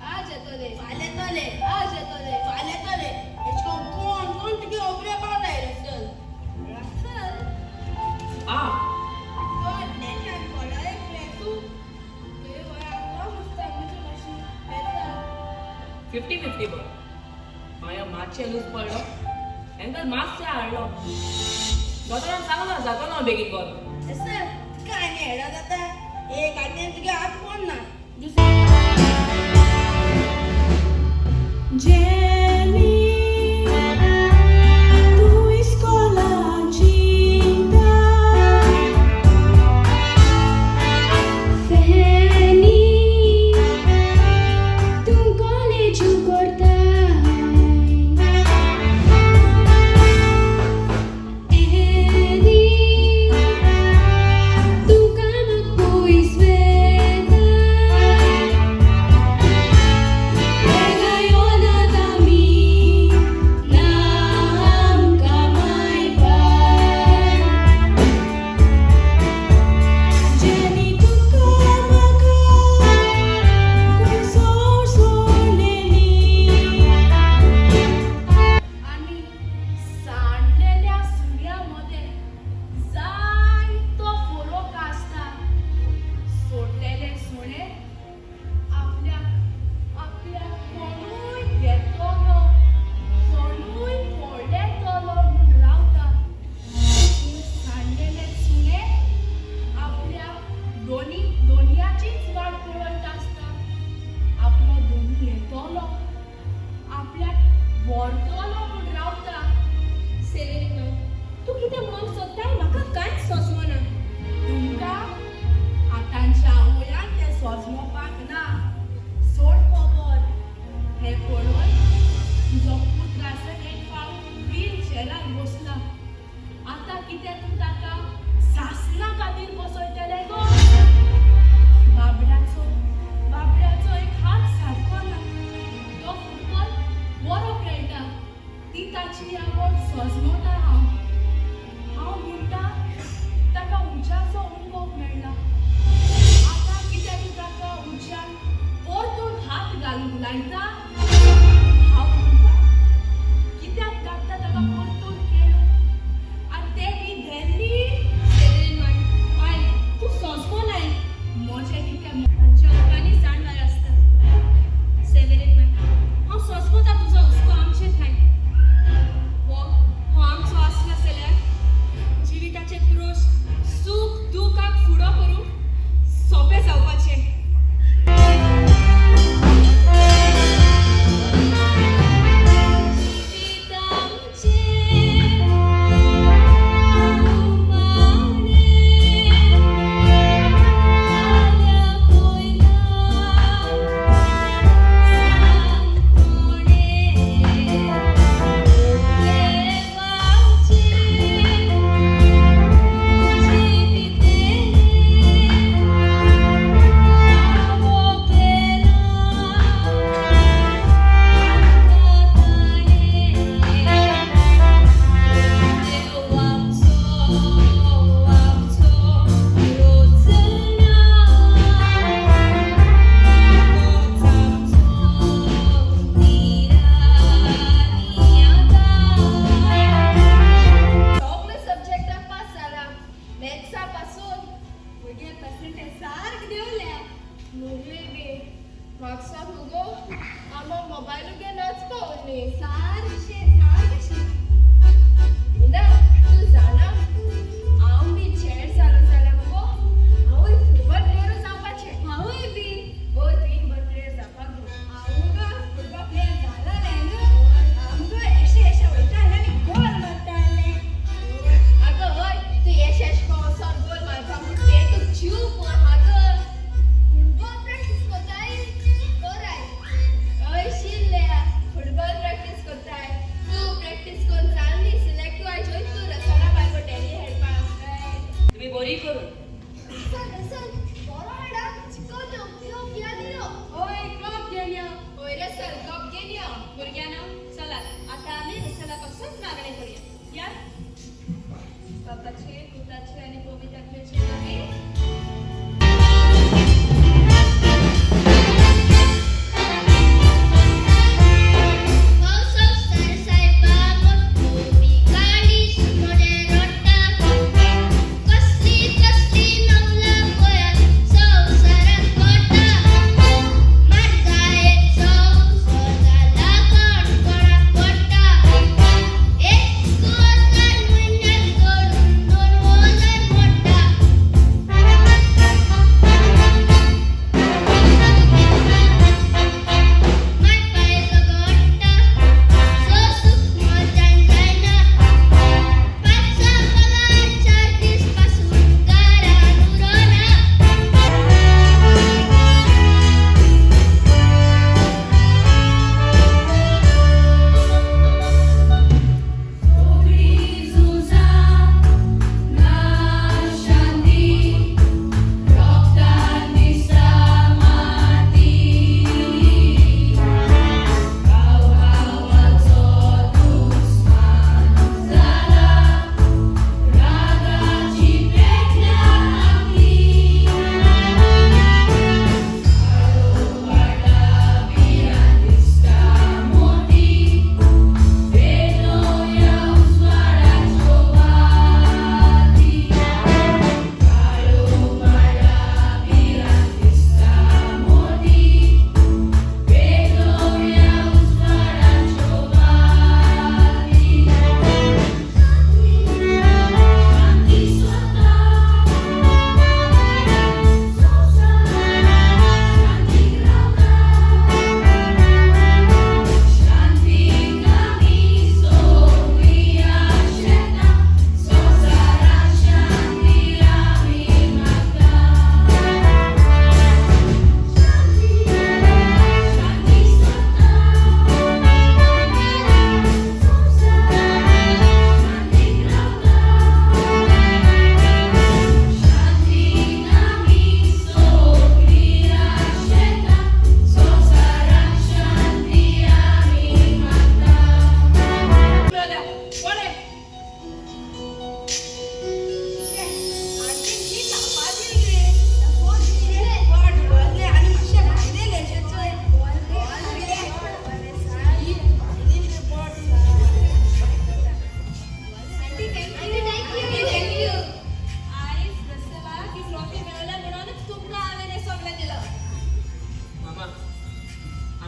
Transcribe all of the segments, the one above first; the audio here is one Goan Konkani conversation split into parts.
आज येतोले. फाल्यां येतोले. आज येतोले. फाल्यां येतोले. एश कोन कोण कोण तुगे ओबरे पावताय रसल. रसल. आ. तो नेटान पडला एक प्लेसू. 50-50 बरो. मागीर मातशें लूज पडलो, एंकल मातशें हाडलो. दोतोरान सांगलां जातलो हांव बेगीन बरो. रसल, तुका आनी हेडा जाता. एक आनी तुगे हात पडना. दुसरे Jenny, तूं इस्कॉलान शिकता. फॅनी, तूं कॉलेजू करताय. एनी, तूं कामाक पयस वयता. Ngayon ami na kamay pa. Jenny, तुका म्हाका खूब सोड सोडलेली. आनी सांडलेल्या सुण्या मदें जायतो फरक आसता. सोडलेले सुणे आपल्याक आपल्याक कोणूय घेतलो, कोणूय पळयतलो म्हूण रावता, पूण सांडलेले सुणे आपल्या दोनी दोनयाचीच वाट पळयत आसता. आपलो दोनी येतलो, आपल्याक व्हरतलो म्हूण रावता. सेवेरीन, तूं कितें म्हणूंक सोदताय म्हाका कांयच सोंसवना. तुमकां आतांच्या वयान तें सोजमोपाक ना. सोड खबर. हें पळय, तुजो पूत आसन एक फावट व्हील चेरार बसला. आतां कितें तूं ताका सासना खातीर बसयतलें गो? बाबड्याचो बाबड्याचो एक हात सारको ना. तो फुटबॉल बरो खेळटा, ती ताची आवड सोजमोता. हांव हांव म्हणटा, ताका उज्याचो अनुभव मेळ्ळा. आतां कित्याक तूं ताका उज्यान परतून हात घालूंक लायता? हांव म्हणटा, कित्याक धाडटा ताका परतून खेळूंक, आनी ते बी धेल्ली? सेवेरीन माय, तूं सोंसवनाय. म्हजें कितें? तांच्या लोकांनी जाणवाय आसता. सेवेरीन माय, हांव सोंसमोता तुजो हुस्को आमचे ठांय. हो हो आमचो आसलो जाल्यार जिविताचे प्रस्न सूख दुखाक फुडो करूंक सोंपें जावपाचें. जिवीत आमचें उमाणें, फाल्यां पयला सांग कोणें, देवाचें जिवितें दावो केला आमकां ताणें. देव आमचो, आमचो रोचना, तोच आमचो निरानी आदार. सगळे सब्जेक्टाक पास जाला, मॅथ्सा पासून. म्हगे पर्सेंटेज सारक देंवल्या. मुगली बी मार्क्साक मुगो आमो मोबायल घेवनच पावली. सारशें सारकें. मीना, तूं जाणा, हांव बी चेड जालो जाल्यार मुगो हांवूय फुटबॉल प्लेयर जावपाचें. हांवूय बी. गो, तुवें बरो प्लेयर जावपाक गो. हांव मुगो फुटबॉल प्लेयर जालोलें न्हू, हांव मुगो एशें एशें वयता आसलें आनी गोल मारता आसलें. आगो हय, तूं येश येश कोन वचोन गोल मारपा म्हूण तें तूं जीव आहा गो. फुटबॉल प्रॅक्टीस कोताय? कोराय. हय शिल्ल्या, फुटबॉल प्रॅक्टीस.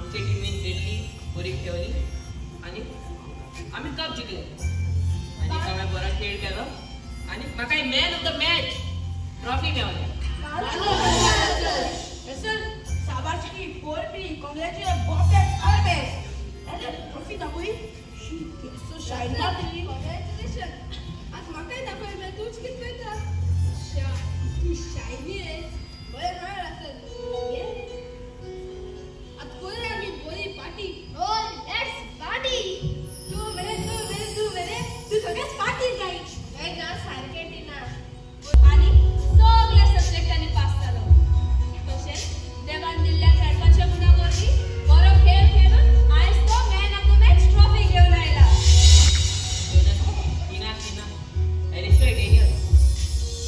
आमचे टिमीन जिखली, बरी खेळली आनी आमी कप जिखले आनी हांवें बरो खेळ केलो आनी म्हाका man of the match trophy मेवली. सर, शाबासकी, पोरबी, congratulation, Bombay, all best. अरे ट्रॉफी दाखोय. शी, केसो शायन मारतली. कॉंग्रॅच्युलेशन. आतां म्हाकाय दाखय मागीर तूंच कितें पळयता? शा, तूं शायनी रे. बरें मेळ आसत. आतां करूया आमी बरी पार्टी. Oh, let's party! तूं मरे, तूं मरे, तूं मरे, तूं सगळ्याच पार्टी जाय. हे गा सारकें टिना. आनी सगळ्या सब्जेक्टांनी पास जालो. तशेंच देवान दिल्ल्या खेळपाच्या गुणा वरवीं बरो खेळ खेळून आयज तो man of the match trophy घेवन आयला. टिना, टिना, एलिस्टर डेनियल,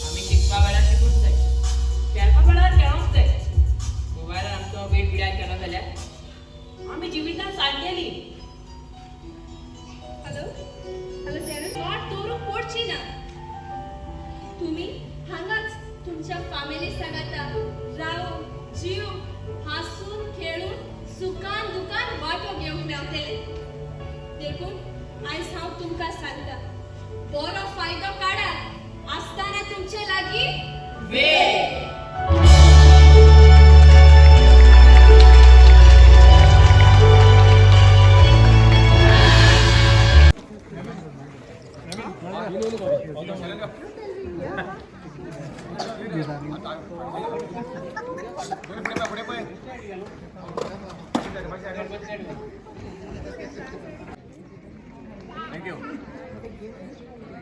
आमी शिकपा वेळार शिकूंक जाय, खेळपा वेळार खेळोंक जाय. मोबायलार आमचो वेळ पिड्यार केलो जाल्यार आमी जिवितान सारकेली. हॅलो हॅलो सेवन, वाट दवरूंक पडची ना. तुमी हांगाच तुमच्या फामिली सांगाता रावून जीव हांसून खेळून सुखान दुखान वांटो घेवंक मेवतले. देखून आयज हांव तुमकां सांगता, बरो फायदो काडात आसतना तुमचे लागीं वेळ. Thank you.